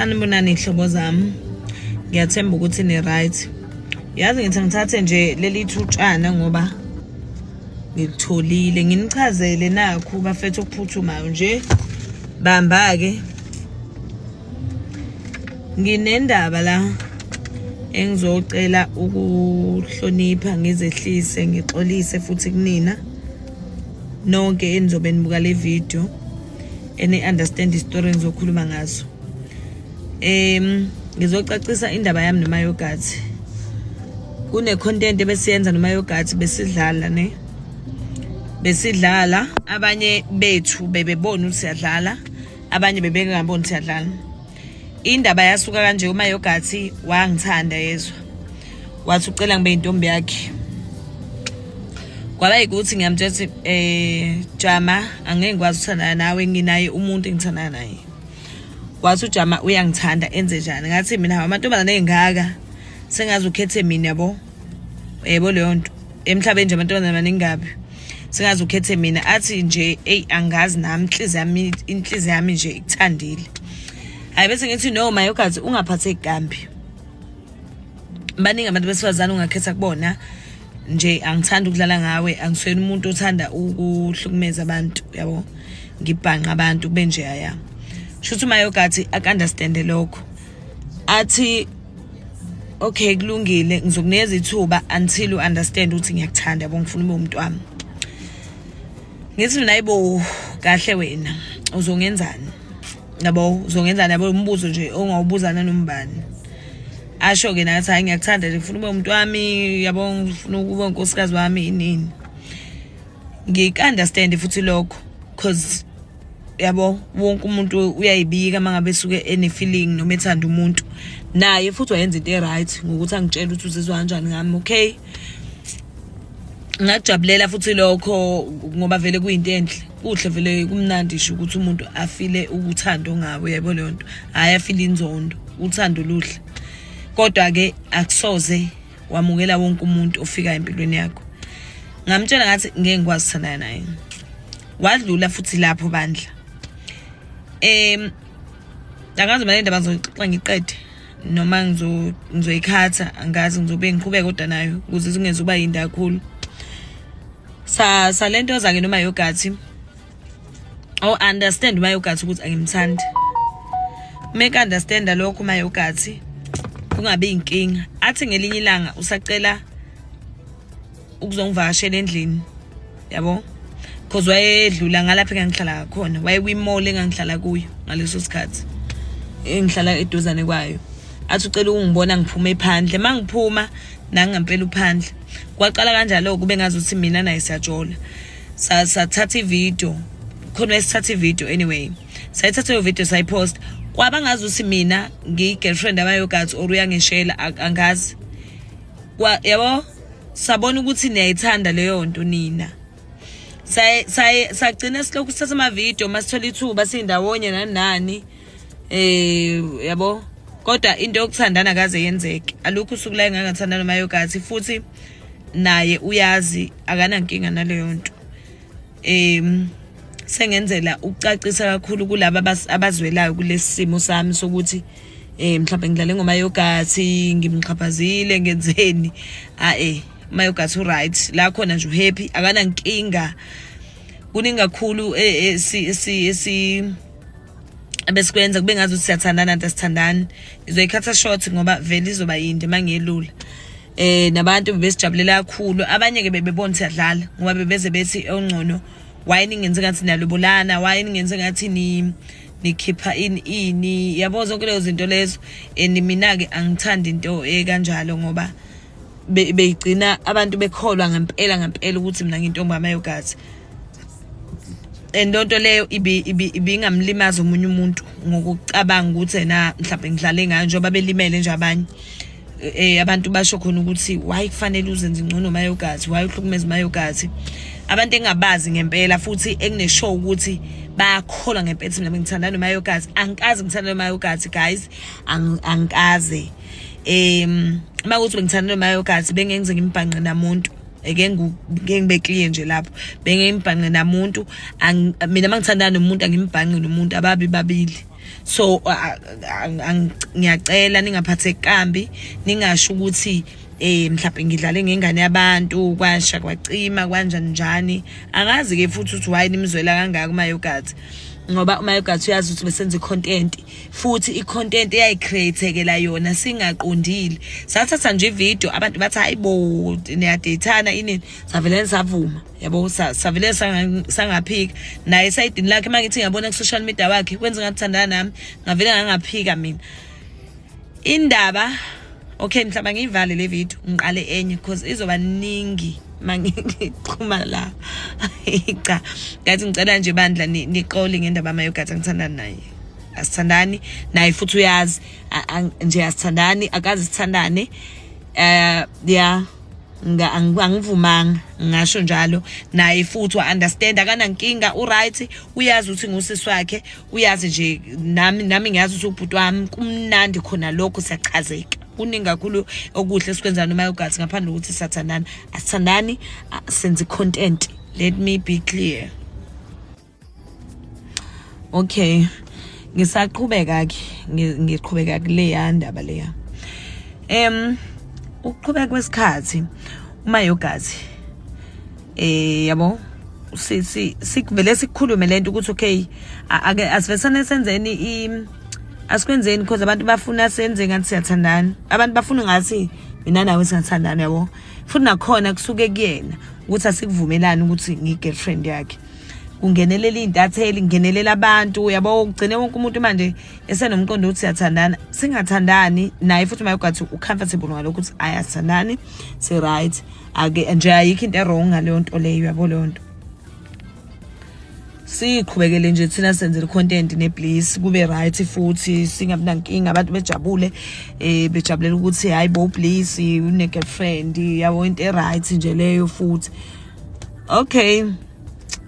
Sanibonani iy'hlobo zami, ngiyathemba ukuthi ni-right. Yazi ngithi ngithathe nje leli thutshana ngoba ngilitholile, nginichazele nakhu bafethu okuphuthumayo nje. Bamba-ke, nginendaba la engizocela ukuhlonipha, ngizehlise, ngixolise futhi kunina nonke enizobe nibuka le video eni-understand isitori engizokhuluma ngaso. Ngizocacisa indaba yami noMayogathi. Kune-content ebesiyenza noMayogathi, besidlala ne besidlala, abanye bethu bebebona ukuthi siyadlala, abanye bebengaboni ukuthi siyadlala. Indaba yasuka kanje, uMayogathi wangithanda yezwa, wathi ucela ngibe intombi yakhe. Kwaba yikuthi ngiyamtshela ukuthi Jama, angeke ngikwazi ukuthandana nawe, nginaye umuntu engithandana naye. Wathi uJama uyangithanda, enze njani? Ngathi mina amantombazane engaka sengaze ukhethe mina, yabo yebo leyo nto emhlabeni nje amantombazane maningi kabi, sengaze ukhethe mina. Athi nje eyi angazi nami, inhliziyo yami, inhliziyo yami nje ikuthandile. Hayi, bese ngithi no Mayogathi, ungaphatheki kambi, baningi abantu besifazane ungakhetha kubona nje. Angithandi ukudlala ngawe, angisuyena umuntu othanda ukuhlukumeza abantu, yabo, ngibhanqa abantu kube nje aya. Shuthi uMayogathi aka-understande lokho, athi okay kulungile, ngizokunikeza ithuba until u understand ukuthi ngiyakuthanda, yabo, ngifuna ube umuntu wami. Ngithi mina ayibo, kahle wena uzongenzani, yabo, uzongenzani, yabo, umbuzo nje ongawubuza nanombani. Asho-ke nathi hayi ngiyakuthanda nje, ngifuna ube umuntu wami, yabo, ngifuna ukuba unkosikazi wami inini. Ngika-understand futhi lokho, cause yabo wonke umuntu uyayibika uma ngabe esuke ene-feeling noma ethanda umuntu. Naye futhi wayenza into e-right ngokuthi angitshele ukuthi uzizwa kanjani ngami. Okay, ngakujabulela futhi lokho ngoba vele kuyinto enhle, kuhle vele, kumnandi nje ukuthi umuntu afile uthando ngawe, yabo leyo nto, hhayi afile inzondo, uthando luhle. Kodwa-ke akusoze wamukela wonke umuntu ofika empilweni yakho. Ngamtshela ngathi ngeke ngikwazi ukuthandana naye. Wadlula futhi lapho bandla. Angazi manje indaba ngizoyixoxa ngiqede noma ngizoyikhatha, angazi, ngizobe ngiqhubeka kodwa nayo ukuze zingezuba yinde kakhulu. Sa salento zake noma yogathi oh understand uMayogathi ukuthi angimthandi. Make understand lokho uMayogathi, kungabi inkinga. Athi ngelinye ilanga usacela ukuzongivakashela endlini, yabo, cause wayedlula ngalapho engangihlala khona, waye kwi-mall engangihlala kuyo ngaleso sikhathi, engihlala eduzane kwayo. Athi ucela ukungibona ngiphume phandle. Mangiphuma nangampela uphandle. Kwaqala kanjalo kube ngazi ukuthi mina naye siyajola. Sathatha ivideo khona, wayesithatha ivideo, anyway sayithatha leyo video sayipost, kwaba ngazi ukuthi mina ngiyi-girlfriend abayogathi or uyangishela, angazi. Yabo, sabona ukuthi niyayithanda leyo nto nina. Sagcina silokhu sithatha amavidiyo masithola ithuba siyindawonye nani nani, yabo, kodwa into yokuthandana kaze yenzeke. Alukho usuku la engangathandana noMayogathi, futhi naye uyazi, akanankinga naleyo nto. Sengenzela ukucacisa kakhulu kulaba abazwelayo kulesi simo sami sokuthi mhlawumbe ngidlale ngoMayogathi, ngimxhaphazile, ngenzeni. A uMayogathi uright la khona nje, uhappy, akanankinga. Kuningi kakhulu esi esi ebesikwenza kube ngathi siyathandana nto asithandani. Ngizoyikhatha short ngoba vele izoba yinde mangiyelula. Nabantu bebesijabulela kakhulu, abanye ke bebebona siyadlala ngoba bebeze bethi ongcono why ningenze ngathi niyalobolana, why ningenze ngathi ni nikhipha ini ini, yabo, zonke lezo zinto lezo. And mina ke angithandi into ekanjalo ngoba beyigcina abantu bekholwa ngempela ngempela ukuthi mina ngintombi kaMayogathi, and lonto leyo ibingamlimaza omunye umuntu ngokucabanga ukuthi ena mhlawumbe ngidlale ngayo, njengoba belimele nje abanye. Abantu basho khona ukuthi why kufanele uzenze ngcono Mayogathi, why uhlukumeza uMayogathi, abantu engabazi ngempela futhi engineshow ukuthi bayakholwa ngempela ukuthi mina ngithanda noMayogathi. Angikaze ngithanda noMayogathi guys, angikaze. Uma kuthi bengithanda noMayogathi bengeke ngize ngimbhanqe namuntu, eke ngike ngibe clear nje lapho, bengeke ngimbhanqe namuntu. Mina mangithandana nomuntu angimbhanqi nomuntu, ababi babili. So ngiyacela ningaphatheki kambi, ningasho ukuthi mhlawumbe ngidlale ngengane yabantu, kwasha kwacima kanjani njani. Angazi ke futhi ukuthi why nimzwela kangaka uMayogathi, ngoba uMayogathi uyazi ukuthi besenza i-content, futhi i-content eyayicreatekela yona singaqondile. Sathatha nje ivideo, abantu bathi hayibo, niyadeyithana inini, savele savuma, yabo, savele sangaphika. Naye esayidini lakhe, uma ngithi ngiyabona ku-social media wakhe kwenza ngathi thandana nami, ngavele ngangaphika mina indaba. Okay, mhlawumbe ngiyivale le video, ngiqale enye because izoba ningi mangixhuma la. Cha, ngathi ngicela nje bandla nixole ngendaba amayogathi. Angithandani naye, asithandani naye, futhi uyazi nje asithandani, akaze sithandane. Yeah, angivumanga, ngasho njalo. Naye futhi wa-understand, akanankinga, uright, uyazi ukuthi ngusisi wakhe, uyazi nje nami ngiyazi ukuthi ubhuti wami. Kumnandi khona lokho, siyachazeka. Kuningi kakhulu okuhle esikwenza noma yogathi, ngaphandle kokuthi siyathandana. Asithandani, senze i-content, let me be clear. Okay, ngisaqhubeka ke, ngiqhubeka kuleya ndaba leya. Ukuqhubeka kwesikhathi, uma yogathi yabo, si si sikuvele sikhulume lento ukuthi okay, ake asivesane senzeni i asikwenzeni, because abantu bafuna senze ngathi siyathandana, abantu bafuna ngathi mina nawe singathandana, yabo. Futhi nakhona kusuke kuyena ukuthi asikuvumelani ukuthi ngiyi-girlfriend yakhe, kungenelela iy'ntatheli, kungenelela abantu, yabo. Kugcine wonke umuntu manje esenomqondo ukuthi siyathandana, singathandani naye. Futhi mayogathi u-comfortable ngalokho ukuthi ayasithandani, si-right, ake nje ayikho into e-wrong ngaleyo nto leyo, yabo. Leyo nto siqhubekele nje thina senzele content nebliss, kube right futhi singabi nankinga, abantu bejabule, bejabulela ukuthi hayi bo, Bliss une girlfriend, yabo, into e right nje leyo futhi. Okay,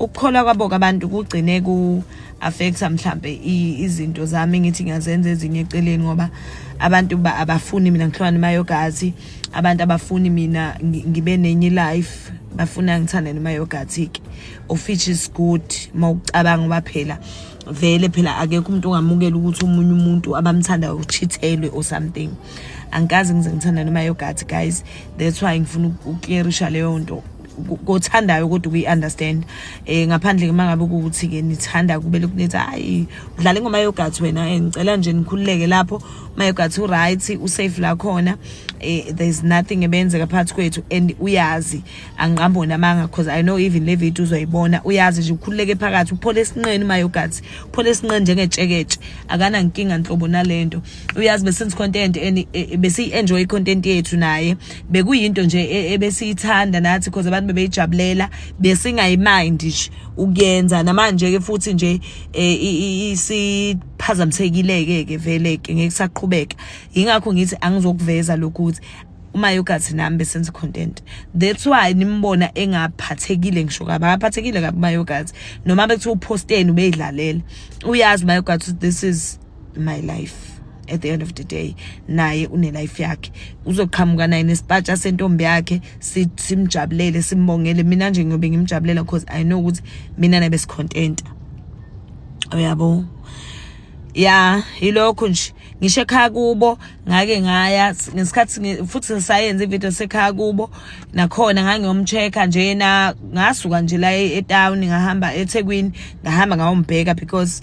ukukholwa kwabo abantu kugcine ku affecta mhlambe izinto zami ngithi ngiyazenza ezinye eceleni, ngoba abantu abafuni mina ngihlukane nemayogathi, abantu abafuni mina ngibe nenye life, bafuna ngithande nemayogathi ke, of which is good mawucabanga, ngoba phela vele phela akekho umuntu ongamukela ukuthi omunye umuntu abamthandayo uchithelwe or something. Angikaze ngize ngithanda nemayogathi, guys, that's why ngifuna ukuclearisha leyo nto kothandayo, kodwa ukuyi-understand ngaphandle uma ngabe kuwukuthi-ke nithanda kube lokhu nithi hayi, udlala ingoma yogathi wena. Ngicela nje nikhululeke lapho, umayogathi u-right, usafe la khona. There's nothing ebenzeka phakathi kwethu and uyazi, angiqambi namanga, because I know even le video uzoyibona, uyazi nje, ukhululeke phakathi, uphole esinqeni umayogathi, uphole esinqeni njengetsheketshe, akanankinga nhlobo nalento. Uyazi besenza content and besiyi-enjoy i-content yethu naye, bekuyinto nje ebesiyithanda nathi because abantu bebeyijabulela, besingayimind nje ukuyenza. Namanje ke futhi nje isiphazamisekile ke vele ke, ngeke saqhubeka. Ingakho ngithi angizokuveza lokhu ukuthi uma yogathi nami besenza content, that's why nimbona engaphathekile ngisho kabi, akaphathekile kabi umayogathi, noma bekuthiwa uposteni ubeyidlalela, uyazi umayogathi this is my life. At the end of the day naye une life yakhe, uzoqhamuka naye nesipatsha sentombi yakhe, simjabulele, simbongele. Mina nje ngiyobe ngimjabulela because I know ukuthi mina nabe sicontent, uyabo. Ya, yilokho nje. Ngisho ekhaya kubo ngake ngaya ngesikhathi futhi sayenza ivideo sekhaya kubo, nakhona ngangiyomcheck-a njena, ngasuka nje la etown, ngahamba eThekwini, ngahamba ngayombheka because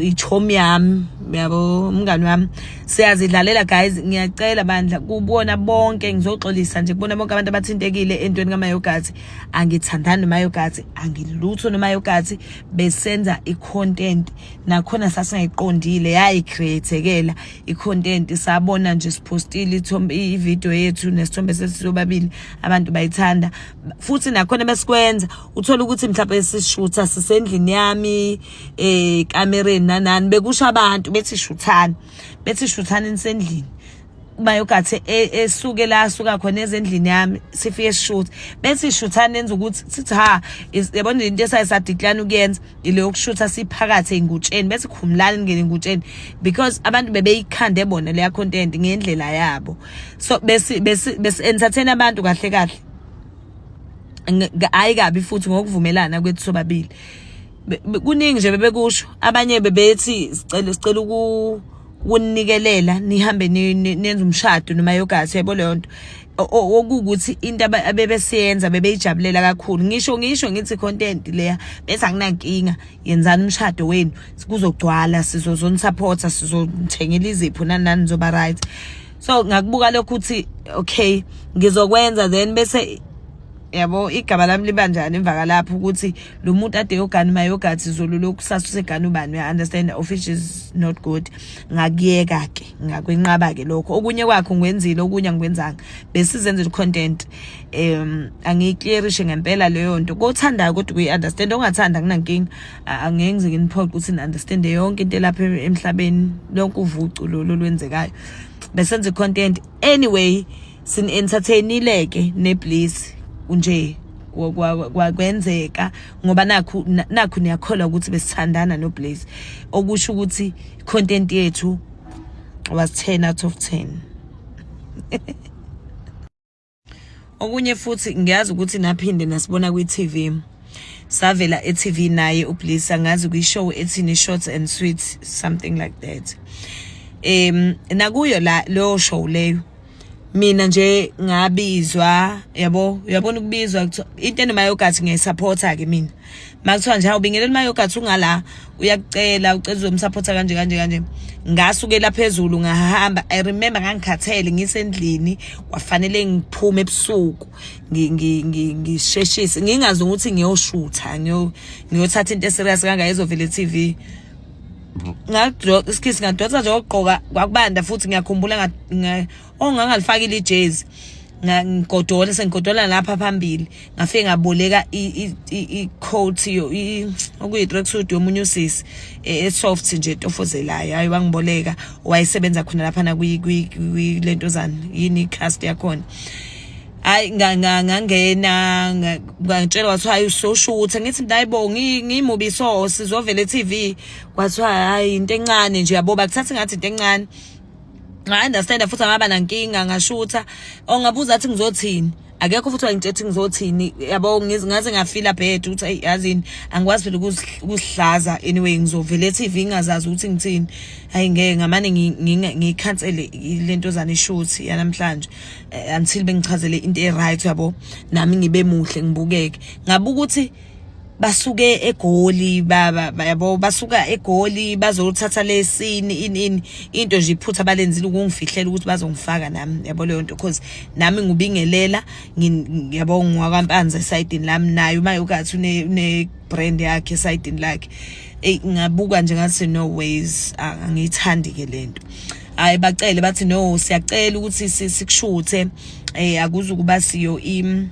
ichomi yami, yabo, umngani wami, siyazidlalela. Guys, ngiyacela bandla kubona bonke, ngizoxolisa nje kubona bonke abantu abathintekile entweni kaMayogathi. Angithandani noMayogathi, angilutho noMayogathi, besenza i-content, nakhona sasingayiqondile, yayi-create-ekela i-content. Sabona nje siphostile ithombe, i-video yethu nesithombe sethu sobabili, abantu bayithanda. Futhi nakhona besikwenza, uthola ukuthi mhlawumbe sishutha sisendlini yami, kamereni nanani, bekusho abantu bethi shuthani, bethi shuthani nisendlini, mayogathi esuke la asuka khona ezendlini yami, sifike sishuthe, bethi shuthani, nenza ukuthi sithi ha, yabona into esayisadeclare ukuyenza ile yokushutha siphakathi ey'ngutsheni, bese khumulani ningene engutsheni, because abantu bebeyikhande bona leya content ngendlela yabo. So besi besi besi entertain abantu kahle kahle, hhayi kabi futhi, ngokuvumelana kwethu sobabili. Kuningi nje bebekusho. Abanye bebethi sicela ukunikelela nihambe nenze umshado noma yogathi, yabo leyo nto. Okuwukuthi into abebesiyenza bebeyijabulela kakhulu. Ngisho ngithi content leya, bese anginankinga, yenzani umshado wenu, kuzogcwala, sizozonisupporta, sizonithengela izipho, nani nani, nizoba right. So ngakubuka lokho ukuthi okay, ngizokwenza, then bese yabo igama lami liba njani emva kalapho, ukuthi lo muntu ade yogana mayogathi zolo lokhu kusasa usegana ubani, uya understand, of which is not good. Ngakuyeka ke, ngakwenqaba ke lokho. Okunye kwakho ngikwenzile, okunye angikwenzanga, besizenzela content. Angiyiclearishe ngempela leyo nto. Kothandayo kodwa kuyi-understand, ongathanda akunankinga, angeke ngize nginiphoqe ukuthi ni-understande yonke into elapha emhlabeni, lonke uvucu lolu olwenzekayo. Besenza i-content anyway, sini-entertainile-ke neBliss nje, kwenzeka ngoba nakhu niyakholwa ukuthi besithandana noBliss, okusho ukuthi content yethu was 10 out of 10. Okunye futhi, ngiyazi ukuthi naphinde nasibona kwi-TV, savela e-TV naye uBliss, angazi kwi-show ethini, Short and Sweet, something like that. Nakuyo la leyo show leyo, mina nje ngabizwa, yabo, uyabona ukubizwa into enoma-yoghurt ngiyayisupporta ke mina. Makuthiwa nje awubingelela uma-yoghurt, ungala uyakucela, ucela uzomsupporta kanje kanje kanje. Ngasukela phezulu ngahamba. I remember ngangikhathele, ngisendlini, kwafanele ngiphume ebusuku, ngisheshise, ngingazi ukuthi ngiyoshutha, ngiyothatha into eserious kangaka ezovela e-TV. Ngadro isikisi, ngadonsa nje okugqoka, kwakubanda futhi, ngiyakhumbula, oh, ngangalifakile ijezi, ngigodola, sengigodola lapha phambili, ngafike ngaboleka i-coat, okuyi-tracksuit yomunye usisi e-soft nje, etofozelayo. Hayi, wangiboleka, wayesebenza khona laphana kwilentozana, yini i-cast yakhona. Hayi, ngangena, ngangitshela, kwathiwa hayi, usoshutha. Ngithi mina, hayibo, ngiyimubi, so sizovela e-TV? Kwathiwa hayi, into encane nje, yabo, bakuthatha ngathi into encane. Nga-understanda futhi, angaba nankinga, ngashutha. Ongabuza athi ngizothini, akekho futhi wangitshela ukuthi ngizothini, yabo. Ngaze ngafila bad ukuthi ayi, yazini, angikwazi phela ukuzihlaza anyway, ngizovela e-TV ngingazazi ukuthi ngithini. Hayi, ngeke, ngamane ngiyikhansele lento zane, ishoot yanamhlanje, until bengichazele into e-right, yabo, nami ngibe muhle, ngibukeke. Ngabuka ukuthi basuke eGoli, baba, yabo, basuka eGoli bazothatha lesini, ini ini, into nje iphutha abalenzile ukungifihlela ukuthi bazongifaka nami, yabo leyo nto, because nami ngubingelela, yabo, ngwakaMpanza esayidini lami, naye uma ukathi une brand yakhe esayidini lakhe. Ey, ngabuka nje ngathi no ways, angiyithandi ke lento. Hayi, bacele, bathi no, siyacela ukuthi sikushuthe, akuzukuba siyo im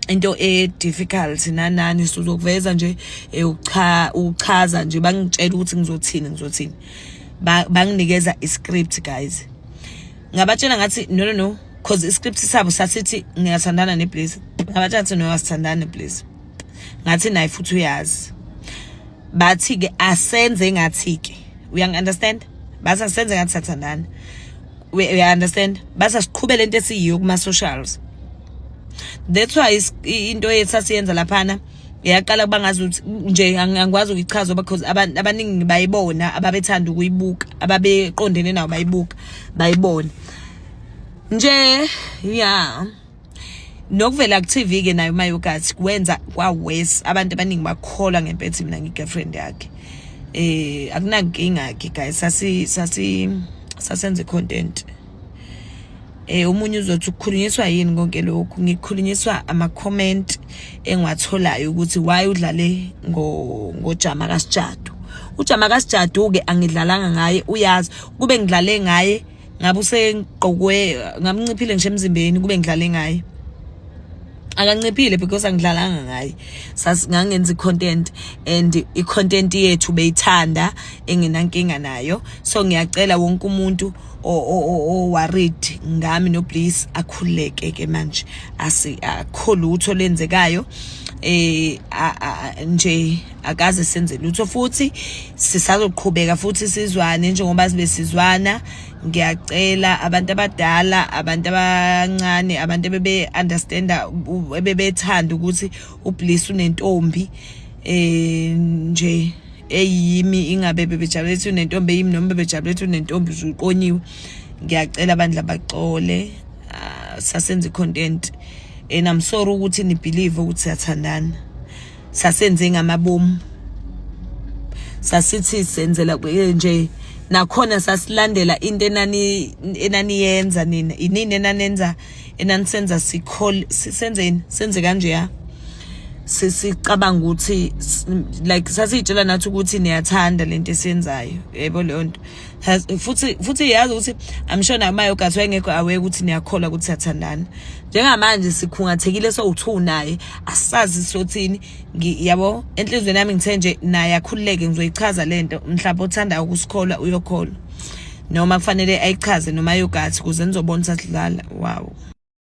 into e difficult nanani, sizokuveza nje, ucha uchaza nje. Bangitshela ukuthi ngizothini, ngizothini, banginikeza iscript, guys. Ngabatshela ngathi no, no, no, cause iscript sabo sasithi ngiyathandana neBliss. Ngabatshela ngathi no, asithandane neBliss. Ngathi naye futhi uyazi. Bathi ke asenze ngathi ke, uyangi understand, bathi asenze ngathi sathandana, we understand, bathi asiqhubele into esiyiyo kuma socials. That's why into yethu sasiyenza laphana yaqala kuba ngazuthi nje angikwazi ukuyichaza, because abantu abaningi bayibona, ababethanda ukuyibuka, ababeqondene nawo bayibuka, bayibona nje ya. Nokuvela ku-TV ke nayo uMayogathi kwenza kwa-worse, abantu abaningi bakholwa ngempethu mina ngi-girlfriend yakhe. Akunankinga ke guys, sasi sasi sasenze content. Omunye uzothi ukukhulunyiswa yini konke lokhu? Ngikhulunyiswa ama comment engiwatholayo ukuthi why udlale ngo ngoJama kaSijadu. UJama kaSijadu ke angidlalanga ngaye, uyazi kube ngidlale ngaye ngabe usengqokwe, ngamnciphile ngisho emzimbeni. Kube ngidlale ngaye, akanciphile because angidlalanga ngaye, ngangenza i-content and i-content yethu beyithanda, engenankinga nayo. So ngiyacela wonke umuntu o-worried ngami noBliss akhululeke ke manje, asi akho lutho lenzekayo, nje akaze senze lutho, futhi sisazoqhubeka futhi sizwane njengoba sibe sizwana. Ngiyacela abantu abadala, abantu abancane, abantu ebebe understanda, ebebethanda ukuthi uBliss unentombi. Eh nje eyimi ingabe bebejabule ukuthi unentombi eyimi noma bebejabule ukuthi unentombi usuqonyiwe. Ngiyacela abandla baxole. Ah, sasenza i-content and I'm sorry ukuthi ni believe ukuthi siyathandana. Sasenze ngamabomu. Sasithi senzela nje nakhona sasilandela into enani enaniyenza nina inini enanenza enanisenza sikhol senzeni senze kanje ya sisicabanga ukuthi like sasiyitshela nathi ukuthi niyathanda lento esiyenzayo yebo leyo nto futhi futhi yazi ukuthi I'm sure nayo mayogathi wayengekho aware ukuthi niyakholwa ukuthi siyathandana njengamanje sikhungathekile sowu-two naye asazi sothini yabo enhliziyweni yami ngithe nje naye akhululeke ngizoyichaza lento mhlawumbe othandayo ukusikholwa uyokholwa noma kufanele ayichaze noma yogathi ukuze nizobona ukuthi asidlala wow.